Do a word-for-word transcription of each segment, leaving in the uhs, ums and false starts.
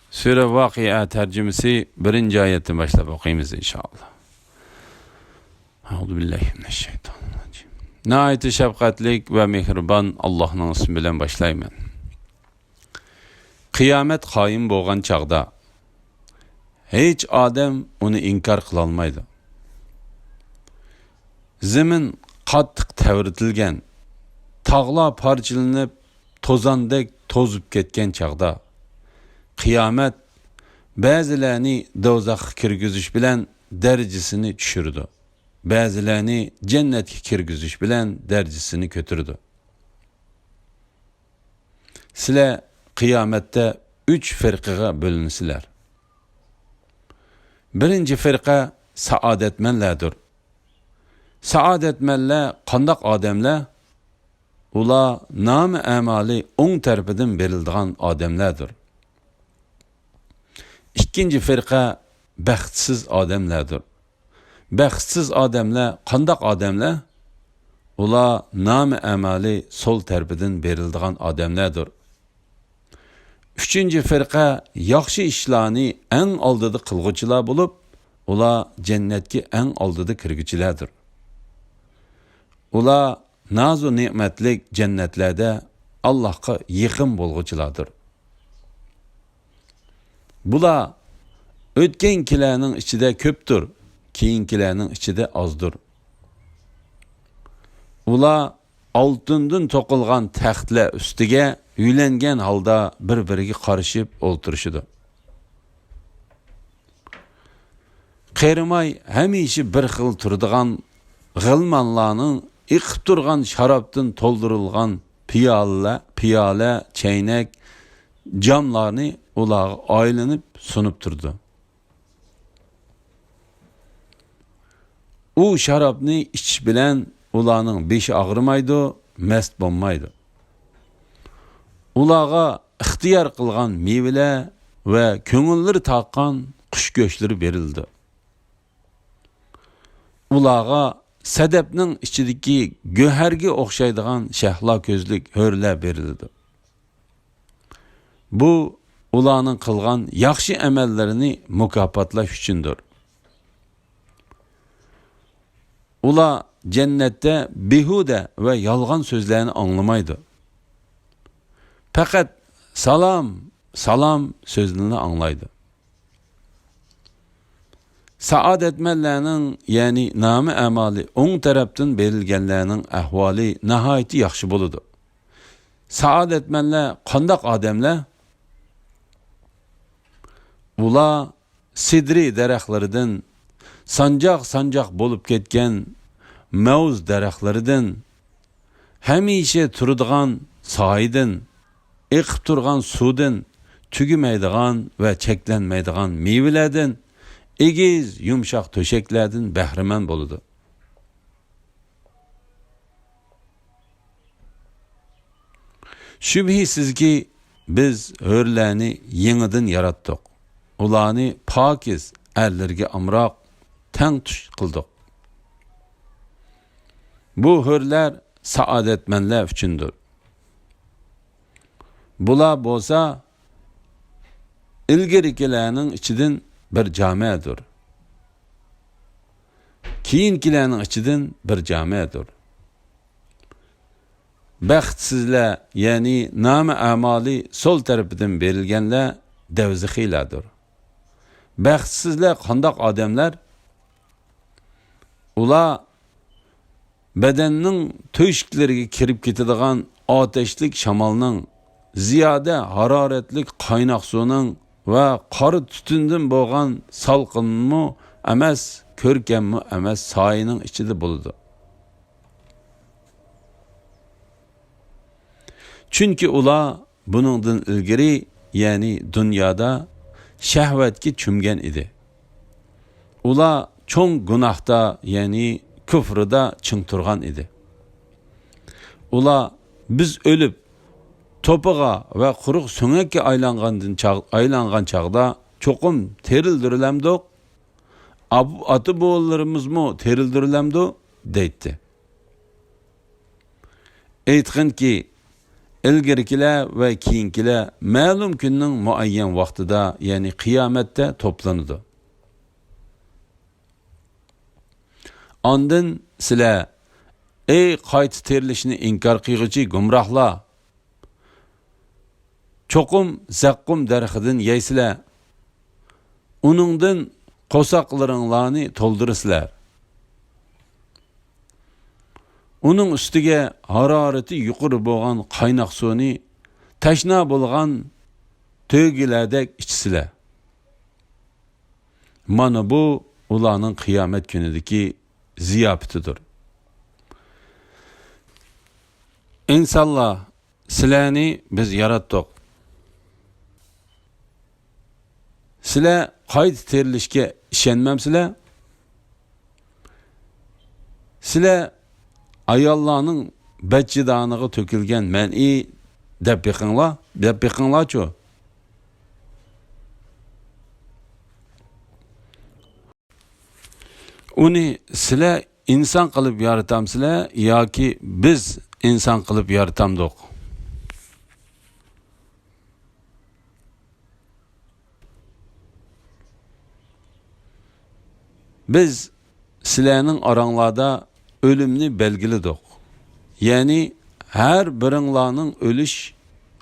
سۈرە ۋەقىئە تەرجىمىسى بىرىنچى ئايەتتىن باشلاپ ئوقۇيمىز، ئىنشائاللا. ئەئۇزۇ بىللاھى مىنەششەيتانىررەجىم. ناھايىتى شەپقەتلىك ۋە مېھرىبان ئاللاھنىڭ ئىسمى بىلەن باشلايمەن. قىيامەت قايىم بولغان چاغدا ھېچ ئادەم ئۇنى ئىنكار قىلالمايدۇ. زېمىن قاتتىق تەۋرىتىلگەن، تاغلار پارچىلىنىپ، توزاندەك توزۇپ كەتكەن چاغدا، قىيامەت بەزىلەرنى دوزاخقا كىرگۈزۈش بىلەن دەرىجىسىنى چۈشۈرىدۇ، بەزىلەرنى جەننەتكە كىرگۈزۈش بىلەن دەرىجىسىنى كۆتۈرىدۇ. سىلەر قىيامەتتە ئۈچ فىرقىگە بۆلۈنىسىلەر. بىرىنچى فىرقە سائادەتمەنلەردۇر. سائادەتمەنلەر قانداق ئادەملەر؟ ئۇلار نامە ئەمالى ئوڭ تەرىپىدىن بېرىلىدىغان ئادەملەردۇر. ئىككىنچى فىرقە بەختسىز ئادەملەردۇر. بەختسىز ئادەملەر قانداق ئادەملەر؟ ئۇلار نامە ئەمالى سول تەرىپىدىن بېرىلىدىغان ئادەملەردۇر. ئۈچىنچى فىرقە ياخشى ئىشلارنى ئەڭ ئالدىدا قىلغۇچىلار بولۇپ، ئۇلار جەننەتكە ئەڭ ئالدىدا كىرگۈچىلەردۇر. ئۇلار نازۇ نېمەتلىك جەننەتلەردە ئاللاھقا يېقىن بولغۇچىلاردۇر. بۇلار ئۆتكەنكىلەرنىڭ ئىچىدە كۆپتۇر، كېيىنكىلەرنىڭ ئىچىدە ئازدۇر. ئۇلار ئالتۇندىن توقۇلغان تەختلەر ئۈستىگە يۆلەنگەن ھالدا بىر-بىرىگە قارىشىپ ئولتۇرۇشىدۇ. قېرىماي ھەمىشە بىر خىل تۇرىدىغان غىلمانلارنىڭ ئېقىپ تۇرغان شارابتىن تولدۇرۇلغان پىيالە، پىيالە، چەينەك، جاملارنى ئۇلارغا ئايلىنىپ سۇنۇپ تۇرىدۇ. ئۇ شارابنى ئىچىش بىلەن ئۇلارنىڭ بېشى ئاغرىمايدۇ، مەست بولمايدۇ. ئۇلارغا ئىختىيار قىلغان مېۋىلەر ۋە كۆڭۈللىرى تارتقان قۇش گۆشلىرى بېرىلىدۇ. ئۇلارغا سەدەپنىڭ ئىچىدىكى گۆھەرگە ئوخشايدىغان شەھلا كۆزلۈك ھۆرلەر بېرىلىدۇ. بۇ ئۇلارنىڭ قىلغان ياخشى ئەمەللىرىنى مۇكاپاتلاش ئۈچۈندۇر. ئۇلار جەننەتتە بىھۇدە ۋە يالغان سۆزلەرنى ئاڭلىمايدۇ. پەقەت «سالام، سالام» سۆزىنىلا ئاڭلايدۇ. سائادەتمەنلەرنىڭ، يەنى نامە ئەمالى ئوڭ تەرەپتىن بېرىلگەنلەرنىڭ ئەھۋالى ناھايىتى ياخشى بولىدۇ. سائادەتمەنلەر قانداق ئادەملەر؟ ئۇلار سىدرى دەرەخلىرىدىن، سانجاق-سانجاق بولۇپ كەتكەن مەۋز دەرەخلىرىدىن، ھەمىشە تۇرىدىغان سايىدىن، ئېقىپ تۇرغان سۇدىن، تۈگىمەيدىغان ۋە چەكلەنمەيدىغان مېۋىلەردىن، ئېگىز، يۇمشاق تۆشەكلەردىن بەھرىمەن بولىدۇ. شۈبھىسىزكى، بىز ھۆرلەرنى يېڭىدىن ياراتتۇق. ئۇلارنى پاكىز، ئەرلىرىگە ئامراق، تەڭتۇش قىلدۇق. بۇ ھۆرلەر سائادەتمەنلەر ئۈچۈندۇر. بۇلار بولسا ئىلگىرىكىلەرنىڭ ئىچىدىن بىر جامەدۇر. كېيىنكىلەرنىڭ ئىچىدىن بىر جامەدۇر. بەختسىزلەر، يەنى نامە ئەمالى سول تەرىپىدىن بېرىلگەنلەر دەۋزىخىيلاردۇر. بەختسىزلەر قانداق ئادەملەر؟ ئۇلار بەدەننىڭ تۆشۈكلىرىگە كىرىپ كېتىدىغان ئاتەشلىك شامالنىڭ، زىيادە ھارارەتلىك قايناق سۇنىڭ ۋە قارا تۈتۈندىن بولغان سالقىنمۇ ئەمەس، كۆركەممۇ ئەمەس سايىنىڭ ئىچىدە بولىدۇ. چۈنكى ئۇلار بۇنىڭدىن ئىلگىرى، يەنى دۇنيادا شەھۋەتكە چۆمگەن ئىدى. ئۇلار چوڭ گۇناھتا، يەنى كۇفرىدا چىڭ تۇرغان ئىدى. ئۇلار بىز ئۆلۈپ، توپىغا ۋە قۇرۇق سۆڭەككە ئايلانغاندىن چاغ-، ئايلانغان چاغدا چوقۇم تىرىلدۈرۈلەمدۇق؟ ئاب-، ئاتا-بوۋىلىرىمىزمۇ تىرىلدۈرۈلەمدۇ؟ دەيتتى. ئېيتقىنكى، ئىلگىرىكىلەر ۋە كېيىنكىلەر مەلۇم كۈننىڭ مۇئەييەن ۋاقتىدا، يەنى قىيامەتتە توپلىنىدۇ. ئاندىن سىلەر، ئەي قايتا تىرىلىشنى ئىنكار قىلغۇچى گۇمراھلار! چوقۇم زەققۇم دەرىخىدىن يەيسىلەر، ئۇنىڭدىن قورساقلىرىڭلارنى تولدۇرىسىلەر. ئۇنىڭ ئۈستىگە ھارارىتى يۇقىرى بولغان قايناق سۇنى تەشنا بولغان تۆگىلەردەك ئىچىسىلەر. مانا بۇ ئۇلارنىڭ قىيامەت كۈنىدىكى زىياپىتىدۇر. ئىنسانلار، سىلەرنى بىز ياراتتۇق. سىلەر قايتا تىرىلىشكە ئىشەنمەمسىلەر؟ سىلەر ئاياللارنىڭ بەدجىدانىغا تۆكۈلگەن مەنئى دەپ بېقىڭلار، دەپ بېقىڭلارچۇ. ئۇنى سىلەر ئىنسان قىلىپ يارىتامسىلەر ياكى بىز ئىنسان قىلىپ يارىتامدۇق؟ بىز سىلەرنىڭ ئاراڭلاردا ئۆلۈمنى بەلگىلىدۇق. يەنى ھەر بىرىڭلارنىڭ ئۆلۈش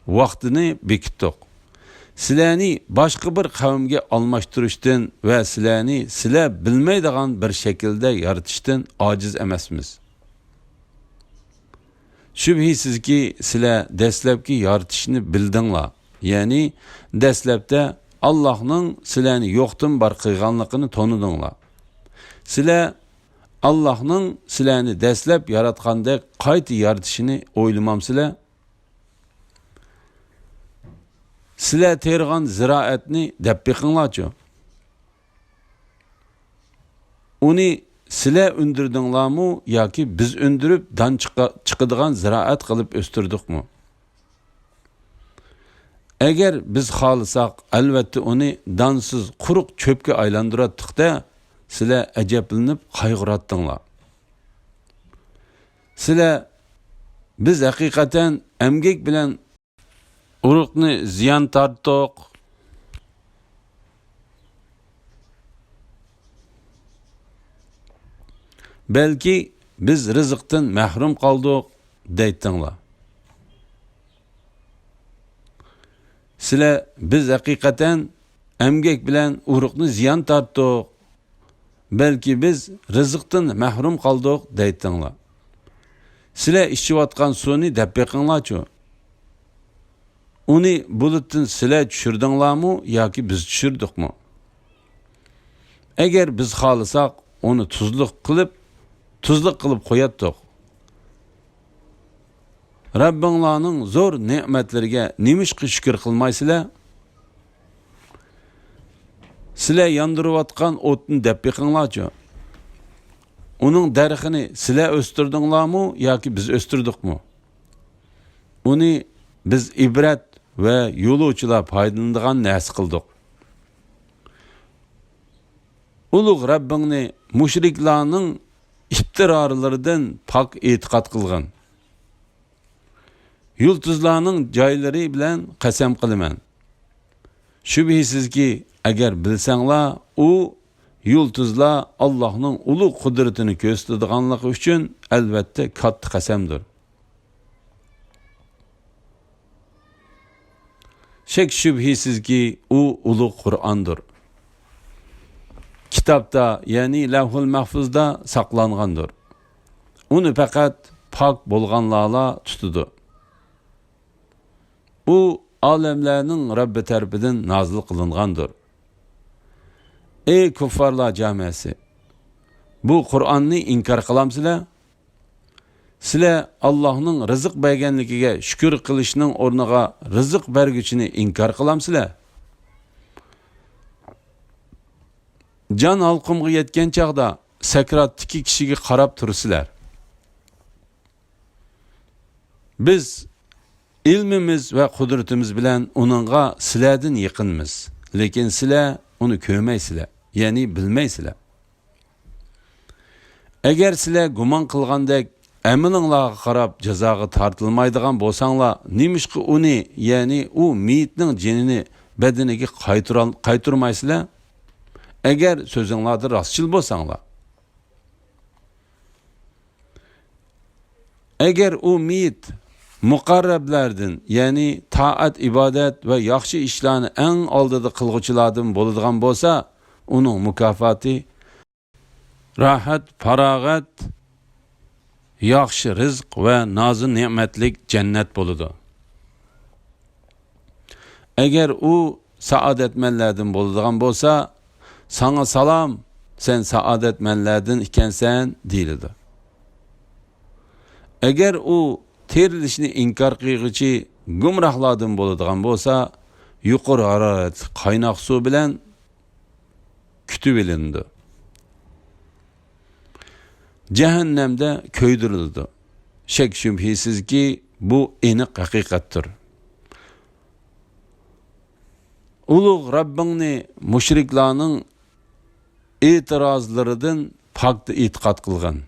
ۋاقتىنى بېكىتتۇق. سىلەرنى باشقا بىر قەۋمگە ئالماشتۇرۇشتىن ۋە سىلەرنى سىلەر بىلمەيدىغان بىر شەكىلدە يارىتىشتىن ئاجىز ئەمەسمىز. شۈبھىسىزكى، سىلەر دەسلەپكى يارىتىشنى بىلدىڭلار، يەنى دەسلەپتە ئاللاھنىڭ سىلەرنى يوقتىن بار قىلغانلىقىنى تونۇدۇڭلار. سىلەر ئاللاھنىڭ سىلەرنى دەسلەپ ياراتقاندەك قايتا يارىتىشىنى ئويلىمامسىلەر؟ سىلەر تېرىغان زىرائەتنى دەپ بېقىڭلارچۇ. ئۇنى سىلەر ئۈندۈردۈڭلارمۇ ياكى بىز ئۈندۈرۈپ دان چىقا-، چىقىدىغان زىرائەت قىلىپ ئۆستۈردۇقمۇ؟ ئەگەر بىز خالىساق، ئەلۋەتتە ئۇنى دانسىز قۇرۇق چۆپكە ئايلاندۇراتتۇق-دە، سىلەر ئەجەبلىنىپ قايغۇراتتىڭلار. سىلەر، بىز ھەقىقەتەن ئەمگەك بىلەن ئۇرۇقنى زىيان تارتتۇق. بەلكى بىز رىزىقتىن مەھرۇم قالدۇق، دەيتتىڭلار. سىلەر، بىز ھەقىقەتەن ئەمگەك بىلەن ئۇرۇقنى زىيان تارتتۇق. بەلكى بىز رىزىقتىن مەھرۇم قالدۇق، دەيتتىڭلار. سىلەر ئىچىۋاتقان سۇنى دەپ بېقىڭلارچۇ. ئۇنى بۇلۇتتىن سىلەر چۈشۈردۈڭلارمۇ ياكى بىز چۈشۈردۇقمۇ؟ ئەگەر بىز خالىساق، ئۇنى تۇزلۇق قىلىپ، تۇزلۇق قىلىپ قوياتتۇق. رەببىڭلارنىڭ زور نېمەتلىرىگە نېمىشقا شۈكۈر قىلمايسىلەر؟ سىلەر ياندۇرۇۋاتقان ئوتنى دەپ بېقىڭلارچۇ. ئۇنىڭ دەرىخىنى سىلەر ئۆستۈردۈڭلارمۇ ياكى بىز ئۆستۈردۇقمۇ؟ ئۇنى بىز ئىبرەت ۋە يولۇچىلار پايدىلىنىدىغان نەرسە قىلدۇق. ئۇلۇغ رەببىڭنى مۇشرىكلارنىڭ ئىپتىرالىرىدىن پاك ئېتىقاد قىلغىن. يۇلتۇزلارنىڭ جايلىرى بىلەن قەسەم قىلىمەن. شۈبھىسىزكى، ئەگەر بىلسەڭلار، ئۇ يۇلتۇزلار ئاللاھنىڭ ئۇلۇغ قۇدرىتىنى كۆرسىتىدىغانلىقى ئۈچۈن ئەلۋەتتە كاتتا قەسەمدۇر. شەك-شۈبھىسىزكى، ئۇ ئۇلۇغ قۇرئاندۇر. كىتابتا، يەنى لەۋھۇل مەھفۇزدا ساقلانغاندۇر. ئۇنى پەقەت پاك بولغانلارلا تۇتىدۇ. ئۇ ئالەملەرنىڭ رەببى تەرىپىدىن نازىل قىلىنغاندۇر. ئەي كۇففارلار جامەسى! بۇ قۇرئاننى ئىنكار قىلامسىلەر؟ سىلەر ئاللاھنىڭ رىزىق بەرگەنلىكىگە شۈكۈر قىلىشنىڭ ئورنىغا رىزىق بەرگۈچىنى ئىنكار قىلامسىلەر؟ جان ھالقۇمغا يەتكەن چاغدا سەكراتتىكى كىشىگە قاراپ تۇرىسىلەر. بىز ئىلمىمىز ۋە قۇدرىتىمىز بىلەن ئۇنىڭغا سىلەردىن يېقىنمىز، لېكىن سىلەر ئۇنى كۆرمەيسىلەر، يەنى بىلمەيسىلەر. ئەگەر سىلەر گۇمان قىلغاندەك ئەمىلىڭلارغا قاراپ جازاغا تارتىلمايدىغان بولساڭلار، نېمىشقا ئۇنى، يەنى ئۇ مېيىتنىڭ جېنىنى بەدىنىگە قايتۇرال-، قايتۇرمايسىلەر؟ ئەگەر سۆزۈڭلاردا راستچىل بولساڭلار. ئەگەر ئۇ مېيىت مۇقەررەبلەردىن، يەنى تائەت-ئىبادەت ۋە ياخشى ئىشلارنى ئەڭ ئالدىدا قىلغۇچىلاردىن بولىدىغان بولسا، ئۇنىڭ مۇكاپاتى راھەت، پاراغەت، ياخشى رىزق ۋە نازۇ نېمەتلىك جەننەت بولىدۇ. ئەگەر ئۇ سائادەتمەنلەردىن بولىدىغان بولسا، «ساڭا سالام، سەن سائادەتمەنلەردىن ئىكەنسەن» دېيىلىدۇ. ئەگەر ئۇ تىرىلىشنى ئىنكار قىلغۇچى گۇمراھلاردىن بولىدىغان بولسا، يۇقىرى ھارارەتلىك قايناق سۇ بىلەن كۈتۈۋېلىنىدۇ. جەھەننەمدە كۆيدۈرۈلىدۇ. شەك-شۈبھىسىزكى، بۇ ئېنىق ھەقىقەتتۇر. ئۇلۇغ رەببىڭنى مۇشرىكلارنىڭ ئېتىرازلىرىدىن پاك ئېتىقاد قىلغىن.